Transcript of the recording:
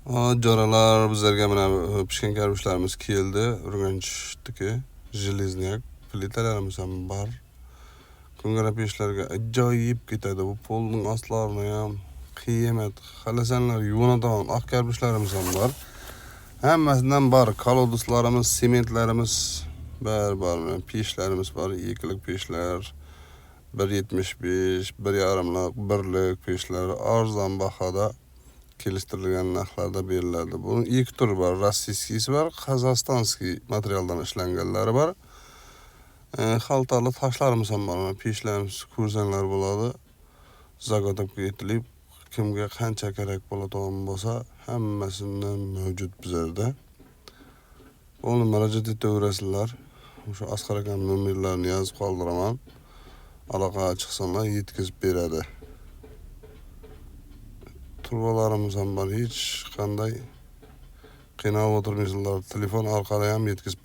Jo'ralar, bizlarga mana pishgan karbushlarimiz keldi. Urganchniki железняк plitalarimiz ham bor. Ko'ngara pechlarga ajoyib ketadi. Bu polning ostlarini ham qiyomat. Xohlasanlar yuvinadigan oq karbushlarimiz ham bor. Hammasidan bor. Колодец larimiz, sementlarimiz bari bor. Mana pechlarimiz bor. Ikkilik pechlar, 1.75, 1.5lik, 1lik pechlar arzon bahoda, kelishtirilgan narxlarda beriladi. Buning ikki turi bor. Российский si bor, казахстанский materialdan ishlanganlari bor. Xaltali toshlarimiz ham bor. Mana pechlarimiz ko'rsanglar bo'ladi. Заготовка etilib, kimga qancha kerak bo'ladigan bo'lsa, hammasidan mavjud bizlarda. Buni murojaat etaverasizlar. O'sha Asqar akam nomerlarini yozib qoldiraman. Aloqaga chiqsinlar, yetkazib beradi. Trubalarimiz ham bor. Hech qanday qiynalib o'tirmaysizlar. Telefon orqali ham yetkazib beradi.